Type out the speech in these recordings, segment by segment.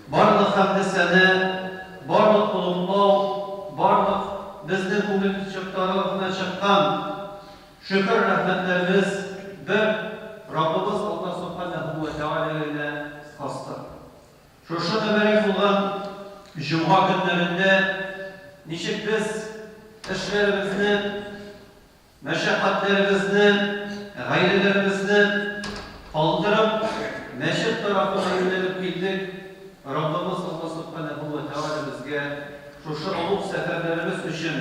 Барлык хәмде-сәна, барлык олуглау, барлык безнең күңел чыптарыбыздан чыккан шөкер-рәхмәтләребез бер Раббыбыз Аллаһ Сүбхәнәһү вә Тәгаләгә генә хастыр. Шушы мөбарәк булган җомга көннәрендә ничек без эшләребезне, Мәшәкатьләребезне, гаиләләребезне калдырып, мәчет тарафына юнәлеп килдек. Раббыбыз Алла Сүбхәнәһү вә Тәгалә безгә шушы олуг сәфәрләребез өчен,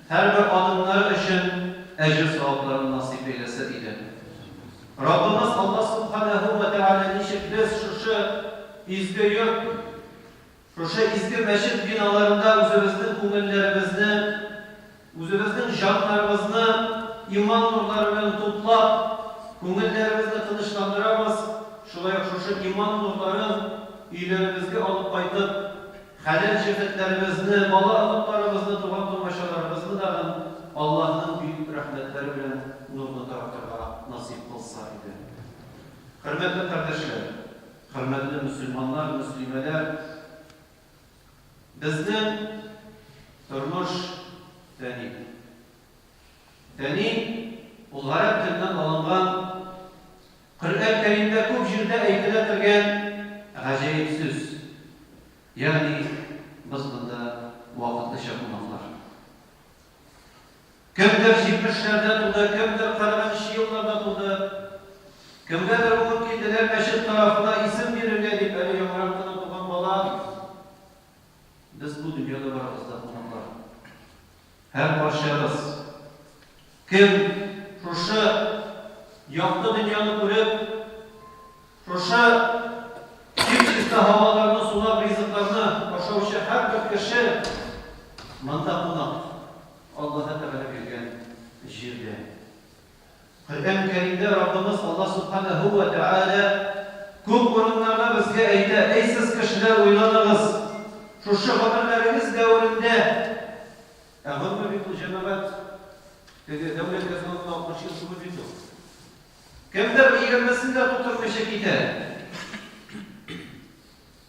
һәрбер адымнары өчен әҗер-савапларын насыйп әйләсә иде. Раббыбыз Алла Сүбхәнәһү вә Тәгалә ничек без шушы изге йорт, Шушы изге мәчет биналарында үзебезнең күңелләребезне, үзебезнең җаннарыбызны иман нурлары белән туплап, күңелләребезне тынычландырабыз, шулай ук шушы иман нурларын өйләребезгә алып кайтып, хәләл җефетләребезне, бала-оныкларыбызны, туган-тумачаларыбызны тагын Аллаһның бөек рәхмәтләре белән нурны таратырга насыйп кылса иде. Хөрмәтле кардәшләр! Хөрмәтле мөселманнар, мөслимәләр! Безнең тормыш фәни. Фәни, ул гарәп теленнән алынган, Коръән Кәримдә күп җирдә әйтелә торган гаҗәеп сүз. Ягъни без монда вакытлыча кунаклар. Кемдер җитмешләрдә туды, кемдер кырыгынчы елларда туды. Кемгәдер бүген килделәр мәчет тарафына исем бирергә дип, әле яңарак кына туган бала. Без бу дөньяда барыбыз да кунаклар. Һәрбарчабыз. Кем шушы якты дөньяны күреп, шушы чип-чиста һаваларны сулап, ризыкларны ашаучы һәрбер кеше монда кунак. Аллаһы Тәгалә биргән җирдә. Коръән Кәримдә Раббыбыз Аллаһ Сүбхәнәһү вә Тәгалә күп урыннарда безгә әйтә, Әй сез кешеләр, уйланыгыз, шушы гомерләрегез дәверендә, ә гомер бит ул, җәмәгать, теге дәүләт язганына 60 ел түгел бит ул. Кемдер егермесен дә тутырмыйча китә.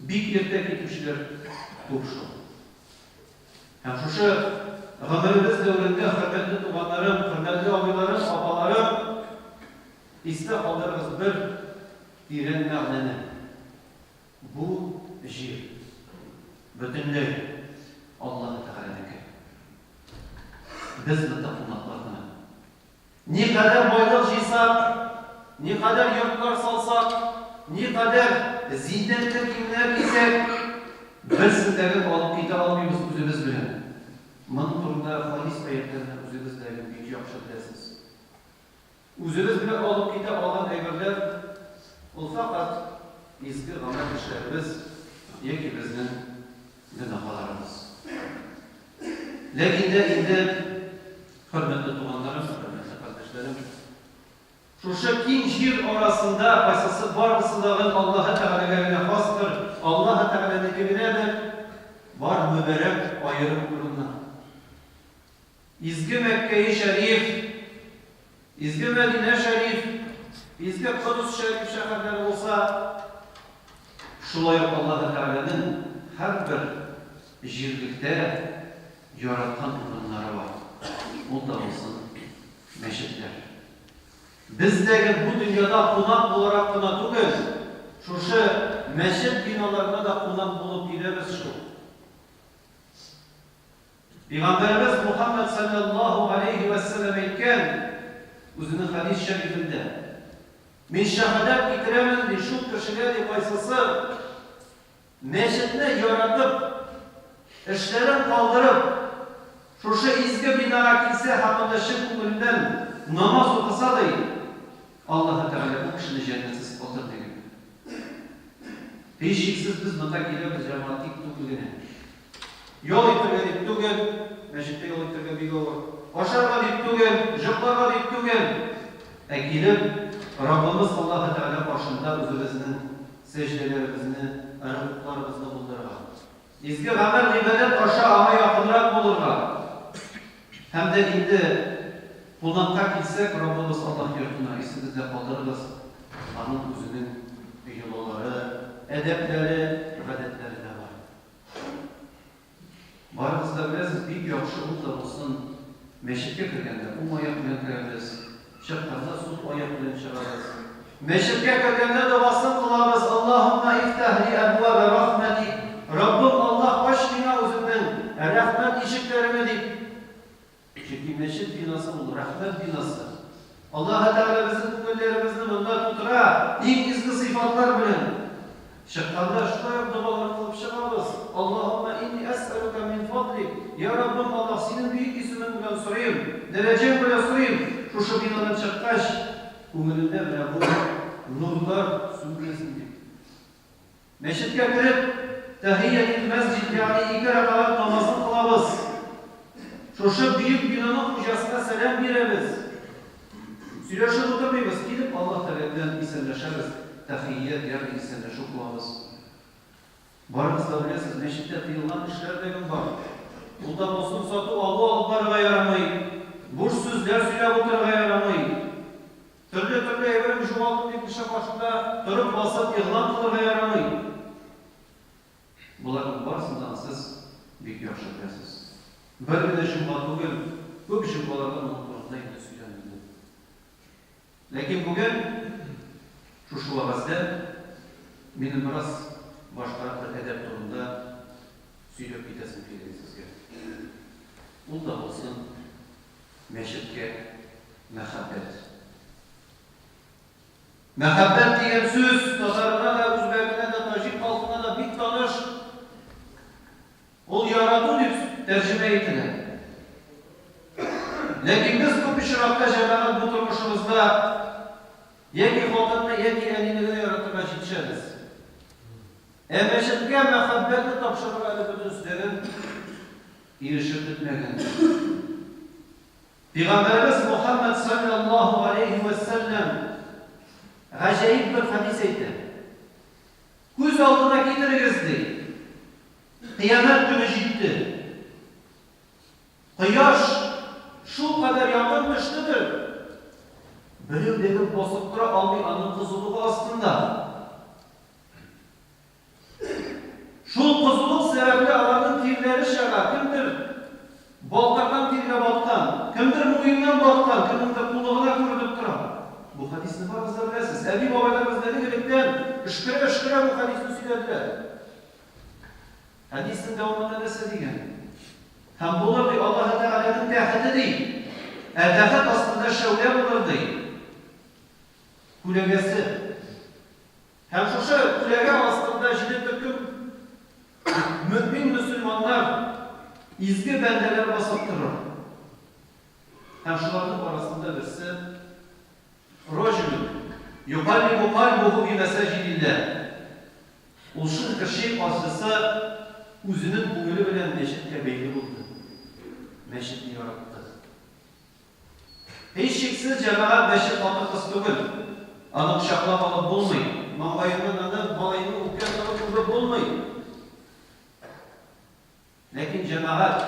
Бик иртә китүчеләр күп шул. Һәм шушы гомеребез дәверендә, хөрмәтле туганнарым, хөрмәтле абыйларым, апаларым, истә калдырыгыз бер тирән мәгънәне, бу җир бөтенләй Аллаһы Тәгаләнеке. Без монда кунаклар гына. Никадәр байлык җыйсак, никадәр йортлар салсак, никадәр зиннәтле киемнәр кисәк, берсен дә гел алып китә алмыйбыз үзебез белән. Моның турында хадис аятьләреннән үзегез дә гел бик яхшы беләсез. Үзебез белән алып китә алган әйберләр ул фәкать изге гамәл эшләребез яки безнең гөнаһларыбыз. Ләкин дә инде, хөрмәтле туганнарым, хөрмәтле кардәшләрем, шушы киң җир арасында кайсысы барысы дагын Аллаһы Тәгаләгә генә хастыр, Аллаһы Тәгаләнеке генәдер, бар мөбарәк аерым урыннар. Изге Мәккәи Шәриф, Изге Мәдинә Шәриф, Изге Кодс Шәриф шәһәрләре булса, шулай ук Аллаһы Тәгаләнең һәрбер җирлектә яраткан урыннары бар. Ул да булсын мәчетләр. Без дә гел бу дөньяда кунак буларак кына түгел, шушы мәчет биналарына да кунак булып киләбез шул. Пәйгамбәребез Мухәммәд салләллаһу галәйһи вә сәлләм әйткән үзенең хәдис шәрифендә, Мин шәһадәт китерәмен, ди, шул кешегә, ди, кайсысы мәчетне яратып, эшләрен калдырып, шушы изге бинага килсә һәм анда чын күңеленнән намаз укыса, ди, Аллаһы Тәгалә бу кешене җәннәтсез калдырмый, дип. Һичшиксез без монда киләбез, җәмәгать, тик түгел генә. Ял итәргә дип түгел, мәчеттә ял итәргә бик авыр. Ашарга дип түгел, җокларга дип түгел, ә килеп, Раббыбыз Аллаһы Тәгалә каршында үзебезнең сәҗдәләребезне, рөкүгъларыбызны булдырырга. Изге гамәл-гыйбадәт аша Аңа якынрак булырга. Һәм дә инде кунакка килсәк, Раббыбыз Аллаһ йортына, исегездә калдырыгыз, аның үзенең йолалары, әдәпләре, гадәтләре. Мәчеткә кергәндә уң аяк белән керәбез, чыкканда сул аяк белән чыгабыз. Мәчеткә кергәндә догасын кылабыз, Аллаһумма ифтах ли әбваба рахмәтик, Раббым Аллаһ, ач миңа үзеңнең рәхмәт ишекләреңне, дип. Чөнки мәчет бинасы ул рәхмәт бинасы. Аллаһы Тәгалә безнең күңелләребезне монда тутыра, иң изге сыйфатлар белән. Чыкканда шулай ук догалар кылып чыгабыз, Аллаһуммә инни әсьәлүкә мин фадлик, йа Раббым Аллаһ, Синең бөек исемең белән сорыйм, дәрәҗәң белән сорыйм, шушы бинадан чыккач, күңелемдә менә бу нурлар сүнмәсен дип. Мәчеткә кереп, тәхиятел мәсҗид, ягъни ике рәкәгать намазын кылабыз. Шушы бөек бинаның хуҗасына сәлам бирәбез. Сөйләшеп утырмыйбыз, килеп Аллаһ Тәгалә белән исәнләшәбез, тәхият, ягъни исәнләшү кылабыз. Барыгыз да беләсез, мәчеттә тыелган эшләр дә гел бар. Ул да булсын сату-алу алып барырга ярамый, буш сүзләр сөйләп утырырга ярамый. Төрле-төрле әйберем югалды дип кеше каршында торып басып игълан кылырга ярамый. Боларның барысын да сез бик яхшы беләсез. Бер генә җомга түгел, күп җомгаларда моның турында инде сөйләнелде. Ләкин бүген шушы вәгазьдә минем бераз башкарак бер әдәп турында сөйләп китәсем килә сезгә. Ул да булсын мәчеткә мәхәббәт. Мәхәббәт дигән сүз татарына да, үзбәгенә дә, таҗик халкына да бик таныш. Ул ярату дип тәрҗемә ителә. Ләкин без күп очракта җәмәгать бу тормышыбызда яки хатынны, яки әнине генә яратырга җитешәбез. Ә мәчеткә мәхәббәтне тапшырырга әле бөтен өстәген ирешеп бетмәгән. Пәйгамбәребез Мухаммад салләллаһу галәйһи вә сәлләм гаҗәеп бер хәдис әйтә. Күз алдына китерегез, ди. Кыямәт көне җитте. Кояш шулкадәр якын төштедер, берәү дә басып тора алмый аның кызулыгы астында. Шул кызулык сәбәпле аларның тирләре чыга, кемдер балтырдан тиргә баткан, кемдер муеннан баткан, кемнеңдер кулы гына күренеп тора. Бу хәдисне барыгыз да беләсез. Әби-бабайларыбыз элек-электән өшкерә-өшкерә бу хәдисне сөйләделәр. Хәдиснең дәвамында нәрсә дигән? Һәм булыр, ди, Аллаһы Тәгаләнең тәхете, ди. Ә тәхет астында шәүлә булыр, ди. Күләгәсе. Һәм шушы күләгә астында җиде төркем мөэмин мөселманнар, изге бәндәләр басып торыр. Һәм шуларның арасында берсе, Раҗулун юкаллибу кальбуху би мәсаҗидилләһ. Ул шул кеше кайсысы үзенең күңеле белән мәчеткә бәйле булды, мәчетне яратты. Һичшиксез, җәмәгать мәчет хатын-кыз түгел. Аны кочаклап алып булмый. Маңгаеннан аны, малайны үпкән кебек үбеп булмый. Ләкин җәмәгать,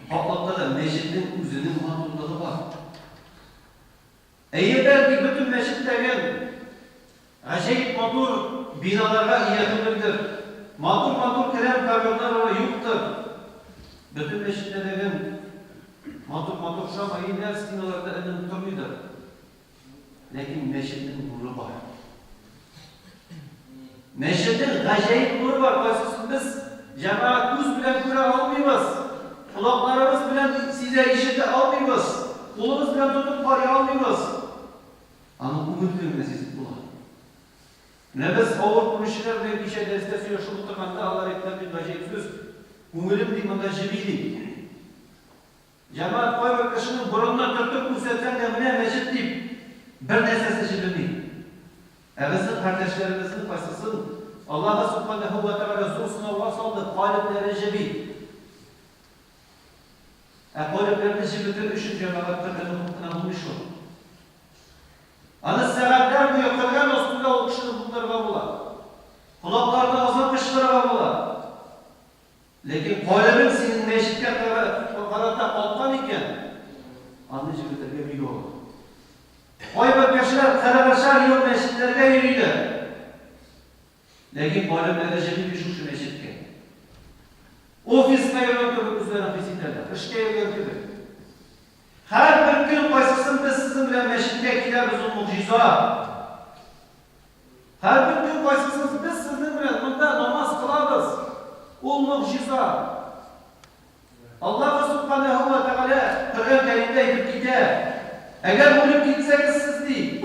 хаклыкта да мәчетнең үзенең матурлыгы бар. Әйе, бәлки, бөтен мәчеттәге гаҗәеп матур биналарга ия түгелдер, матур-матур келәм-коверлар ара юктыр. Бөтен мәчетләрдәге матур-матур шамаилләр стеналарда эленеп тормыйдыр. Ләкин мәчетнең нуры бар. Мәчетнең гаҗәеп нуры бар, кайсысын без, җәмәгать, күз белән күрә алмыйбыз, колакларыбыз белән сизә, ишетә алмыйбыз, кулыбыз белән тотып карый алмыйбыз. Аны күңел белән генә сизеп була. Менә без авыр күрүчеләр белән кичә дәрестә сөйләшеп утырганда, алар әйттеләр бик гаҗәеп сүз, Күңелем, ди, монда җеби, ди. Җәмәгать, кайбер кешенең борынына төртеп күрсәтсәң дә, менә мәчет дип, бер нәрсәсе җебеми. Ә безнең кардәшләребезнең кайсысын Аллаһы Сүбхәнәһү вә Тәгалә зур сынауга салды, калебләре җеби. Ә калебләрне җебетер өчен, җәмәгать, Коръән укып кына булмый шул. Аны сәгатьләр буе Коръән астында ул кешене булдырырга була. Колакларына азан кычкырырга була. Ләкин калебең синең мәчеткә карата каткан икән, аны җебетергә бик авыр. Кайбер кешеләр кырыгышар ел мәчетләргә йөриләр. Ләкин калебләре җебеми шушы мәчеткә. Офиска йөргән кебек үзләрен хис итәләр, эшкә йөргән кебек. Һәрбер көн кайсысын без сезнең белән мәчеткә киләбез, ул могҗиза. Һәрбер көн кайсысын без сезнең белән монда намаз кылабыз, ул могҗиза. Аллаһы Субханәһү вә Тәгалә Коръән Кәримдә әйтеп китә, Әгәр үлеп китсәгез сез, ди,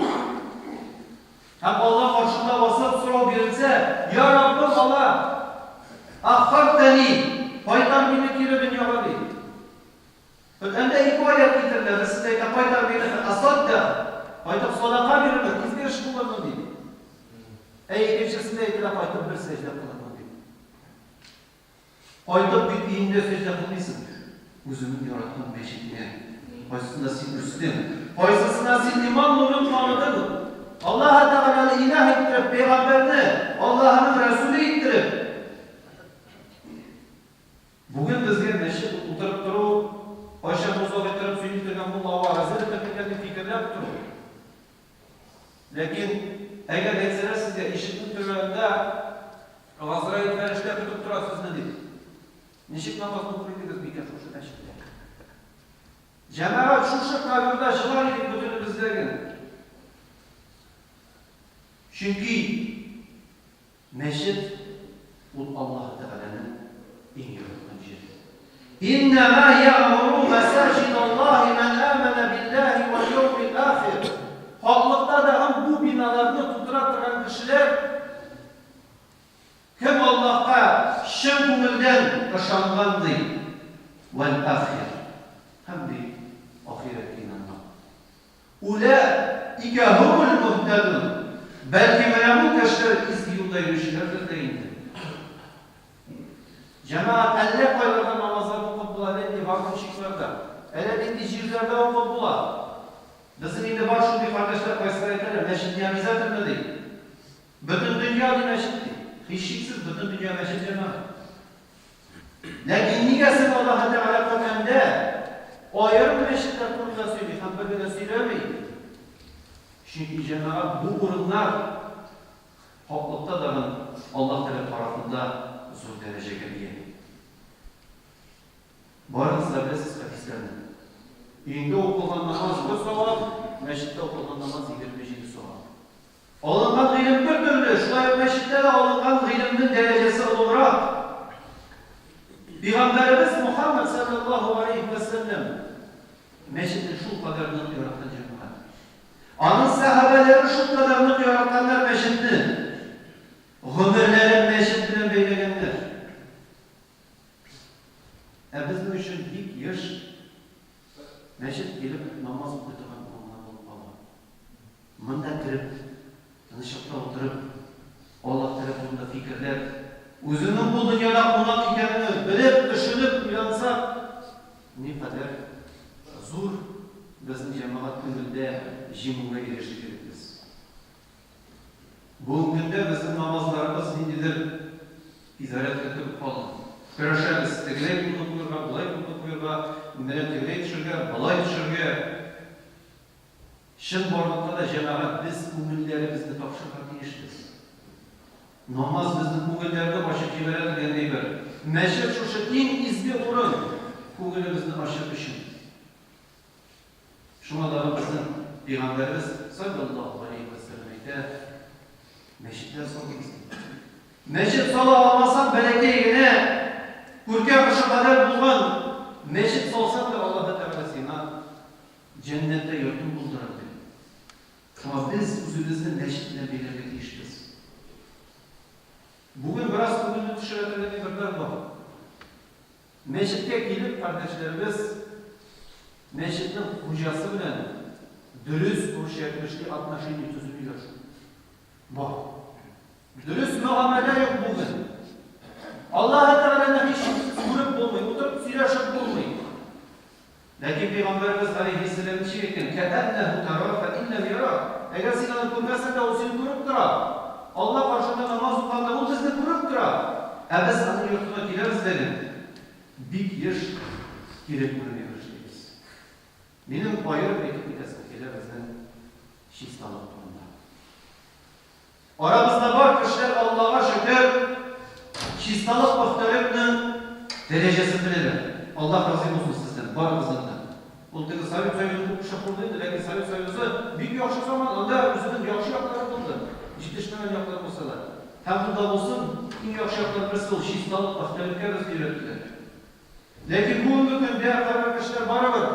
һәм Аллаһ каршында басып сорау бирелсә, Я Раббым Аллаһ, аххартәни, кайтар мине кире дөньяга, ди. Коръәндә ике аять китерелә, берсендә әйтә, кайтар мине фәасаддак, кайтып садака бирермен, изге эш кылырмын, ди. Ә икенчесендә әйтелә, кайтып бер сәҗдә кылырмын, дип. Кайтып бит өеңдә сәҗдә кылмыйсың. Үзеңнең яраткан мәчетеңә. Кайсысында син үстең? Кайсысына син иман нурын таныдың? Аллаһы Тәгаләне илаһ иттереп, пәйгамбәрне Аллаһының рәсүле иттереп. Бүген безгә мәчет ул утырып тору, кайчан озак иттереп сөйли торган мулла вәгазе бетер микән дип фикерләп тору. Ләкин, әгәр әйтсәләр сезгә, ишекнең түбәндә Газраил фәрештә көтеп тора сезне дип, ничек намазны укыр идегез микән шушы мәчеттә? Җәмәгать, шушы кабердә җылар идек бөтенебез дә генә. Чөнки Мәчет, ул Аллаһы Тәгаләнең иң яраткан җире. Иннәмә ягъмуру мәсаҗидаллаһи мән амәнә биллаһи вәл яумил ахир. Хаклыкта дагын бу биналарны тутыра торган кешеләр, кем Аллаһка чын күңелдән ышанган, ди, вәл ахир, һәм, ди, ахирәткә инанган. Уләикә һумул муһтәдүн, бәлки менә бу кешеләр изге юлда йөрүчеләрдер дә инде. Җәмәгать, әллә кайларда намазлар укып була, әллә нинди вагончикларда, әллә нинди җирләрдә укып була. Безнең инде бар шундый кардәшләр, кайсылар әйтәләр, мәчет не обязательно ди. Бөтен дөнья ди мәчет ди. Һичшиксез, бөтен дөнья мәчет, җәмәгать. Ләкин нигә соң Аллаһы Тәгалә Коръәндә аерым мәчетләр турында сөйли һәм бер генә сөйләми? Чөнки, җәмәгать, бу урыннар хаклыкта тагын Аллаһ Тәгалә тарафында зур дәрәҗәгә ия. Барыгыз да беләсез хәдисләрне. Өеңдә укылган намаз бер савап, мәчеттә укылган намаз 27 савап. Алынган гыйлем бер төрле, шулай ук мәчеттә дә алынган гыйлемнең дәрәҗәсе олыграк. Пигамбәребез Мухаммад салләллаһу галәйһи вә сәлләм мәчетне шулкадәр нык яраткан җәмәгать. Аның сәхабәләре шулкадәр нык яратканнар мәчетне. Гомерләрен мәчет белән бәйләгәннәр. Ә безнең өчен бик еш мәчет килеп намаз укый торган урыннар булып кала. Монда кереп, тынычлыкта утырып, Аллаһ Тәгалә турында фикерләп, үзеңнең бу дөньяда кунак икәнеңне белеп, төшенеп, уйлансак, никадәр зур безнең җәмәгать күңелдә җиңүгә ирешер идек без. Бүгенге көндә безнең намазларыбыз ниндидер изоляторда кебек калды. Көрәшәбез, тегеләй кулны куерга, болай кулны куерга, менә тегеләй төшергә, болай төшергә. Чынбарлыкта да, җәмәгать, без күңелләребезне тапшырырга тиешбез. Намаз безнең күңелләрне ачып җибәрә дигән әйбер. Мәчет шушы иң изге урын, күңелебезне ачыр өчен. Шуңа да безнең Пәйгамбәребез салләллаһу галәйһи вә сәлләм әйтә, Мәчетләр салыгыз, ди. Мәчет сала алмасаң, бәләкәй генә, күркә кошы кадәр булган мәчет салсаң да, Аллаһы Тәгалә сиңа Җәннәттә йортың булдырыр, ди. Шуңа без үзебезне мәчет белән бәйләргә тиешбез. Бүген бераз күңелне төшерә торган әйберләр бар. Мәчеткә килеп, кардәшләребез мәчетнең хуҗасы белән дөрес русча әйтмешли отношение төземиләр шул. Бар. Дөрес мөгамәлә юк бүген. Аллаһы Тәгаләне һичшиксез күреп булмый, утырып сөйләшеп булмый. Ләкин пәйгамбәребез галәйһиссәлам ничек әйткән? Кәәннәһү тара фә ин ләм ярак. Әгәр син аны күрмәсәң дә, ул сине күреп тора. Алла каршында намаз укыганда ул безне күреп тора. Ә без аның йортына киләбез дә генә бик еш кире күренми башлыйбыз. Минем аерым әйтеп китәсем килә безнең чисталык турында. Арабызда бар кешеләр, Аллага шөкер, чисталык, пөхтәлекнең дәрәҗәсен беләләр. Аллаһ разый булсын сездән, барыгыздан да. Ул теге Совет Союзын күп кеше хурлый инде, ләкин Совет Союзы бик яхшы заман, анда үзенең яхшы яклары булды, җитешмәгән яклары булса да. Һәм ул да булсын, иң яхшы якларның берсе ул чисталык, пөхтәлеккә безне өйрәттеләр. Ләкин бүгенге көндә кайбер кешеләр барыбер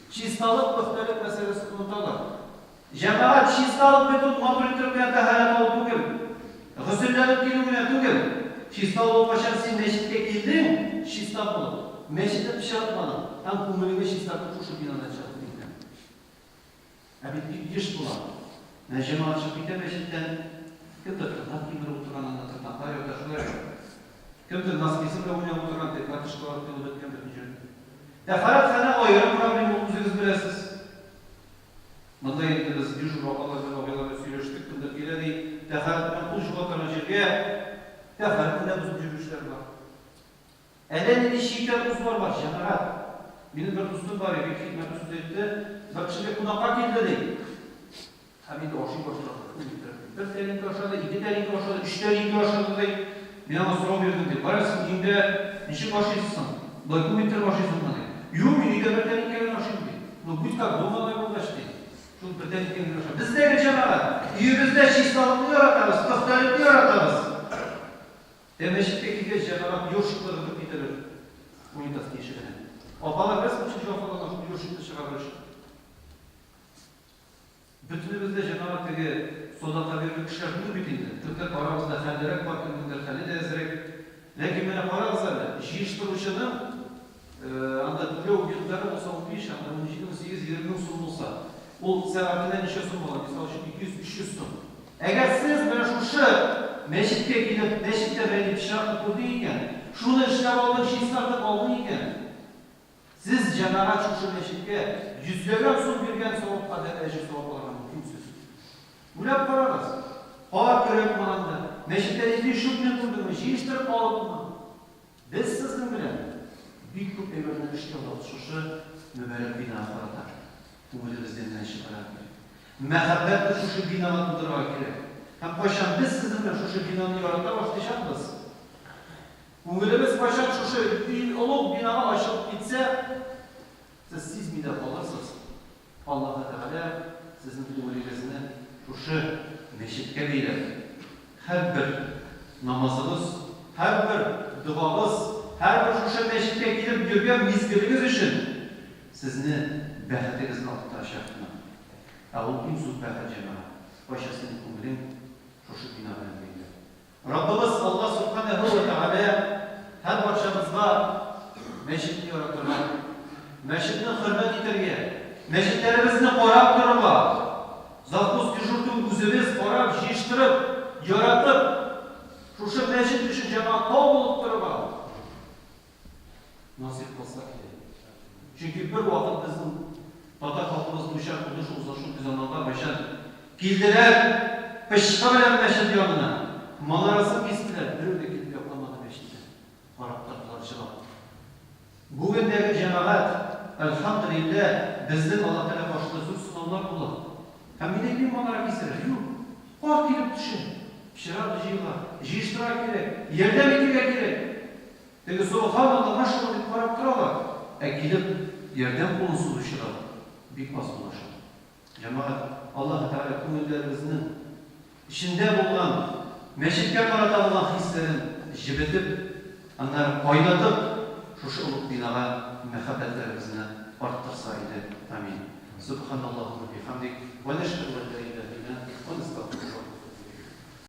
чисталык, пөхтәлек мәсьәләсен оныталар. Җәмәгать, чисталык бит ул матур иттереп кенә тәһарәт алу түгел, гөселләнеп килү генә түгел. Чиста булу кайчан син мәчеткә килдең, чиста булып, мәчетне пычратмадың һәм күңелеңне чистартып шушы бинадан чыгып киттең. Ә бит бик еш була. Менә җәмәгать чыгып китә мәчеттән, кемдер тырнак кимереп утырган анда, тырнаклар ята, шулай бит. Кемдер носкисы белән уйнап утырган, теге карточкалар коелып беткән бөтен җирдә. Тәһарәтханә аерым проблема, ул үзегез беләсез. Монда инде без дежур апалар белән абыйлар белән сөйләштек, кемдер килә ди, тәһарәт белән кул җуа торган җиргә тәһарәтне дә бозып йөрүчеләр бар. Әллә нинди чикләр узулар бар, җәмәгать. Минем бер дустым бар иде, бик хикмәтле сүз әйтте. Бер кешегә кунакка килде ди. Һәм инде ашый башлады. Күп иттереп. Бер тәлинкә ашады, ике тәлинкә ашады, өч тәлинкә ашады ди. Мин аңа сорау бирдем ди. Кара, син өеңдә ничек ашыйсың соң? Болай күп иттереп ашыйсыңмы ди. Юк, мин өйдә бер тәлинкә генә ашыйм ди. Ну, будь как дома алай булгач ди. Шул бер тәлинкә генә аша. Без дә җәмәгать, өебездә чисталыкны яратабыз, пөхтәлекне яратабыз. Ә мәчеткә килгәч, җәмәгать ёршиклар тотып китәләр унитаз тишегенә. Апалар беләсезме ничек җәфалана шул ёршикны чыгарыр өчен? Бөтенебез дә җәмәгать теге садака бирерлек кешеләр түгел бит инде. Кемдер арабызда хәллерәк бар, кемнеңдер хәле дә әзрәк. Ләкин менә карагыз әле, җыештыручының анда түләү микъдары булса 15, анда 17, 18, 20 мең сум булса, ул сәгатенә ничә сум ала? Мисал өчен, 200, 300 сум. Әгәр сез менә шушы мәчеткә килеп, мәчеттә берәр пычракны күрдең икән, шуны эшләп алдың, чистартып алдың икән, сез, җәмәгать, шушы мәчеткә йөзләгән сум биргән савап кадәр әҗер-савап алырга мөмкинсез. Уйлап карагыз. Кар көрәп анда, мәчеттә нинди чүпне күрдеңме, җыештырып алыпмы? Без сезнең белән бик күп әйберне эшли алабыз шушы мөбарәк бинага карата. Күңелебездән генә чыгарга кирәк. Мәхәббәтне шушы бинага тудырырга кирәк. Һәм кайчан без сезнең белән шушы бинаны ярата башлыйчакбыз, күңелебез кайчан шушы олуг бинага ачылып китсә, сез сизми дә калырсыз, Аллаһы Тәгалә сезнең күңелегезне шушы мәчеткә бәйләп, һәрбер намазыгыз, һәрбер догагыз, һәрбер шушы мәчеткә килеп йөргән мизгелегез өчен сезне бәхетегезне арттырачак кына. Ә ул иң зур бәхет, җәмәгать, кайчан синең күңелең шушы бина белән бәйле. Раббыбыз Алла Сүбхәнәһү вә Тәгалә һәрбарчабызга мәчетне яратырга, мәчетне хөрмәт итәргә, мәчетләребезне карап торырга, завхоз дежур түгел, үзебез карап, җыештырып, яратып, шушы мәчет өчен җәмәгать тау булып торырга насыйп кылса иде. Чөнки бер вакыт безнең татар халкыбыз дучар булды шул шундый заманга, кайчан килделәр пычкы белән мәчет янына, манарасын кистеләр, берәү дә килеп якламады мәчетне, карап тордылар җылап. Бүгендәге җәмәгать, әлхәмделилләһ, безнең Аллаһ Тәгалә каршында зур сынаулар була. Һәм мин әйтмим манара кисәргә, юк, кар килеп төшә, пычрак җыела, җыештырырга кирәк, ярдәм итергә кирәк. Теге Собханалла, машалла дип карап торалар, ә килеп ярдәм кулын сузучылар бик аз була шул. Җәмәгать, Аллаһы Тәгалә күңелләребезнең эчендә булган, мәчеткә карата булган хисләрен җебетеп, аннары кайнатып, шушы олуг бинага мәхәббәтләребезне арттырса иде. Амин. Сөбханаллаһумма бихамдик, вә нәшһәдү.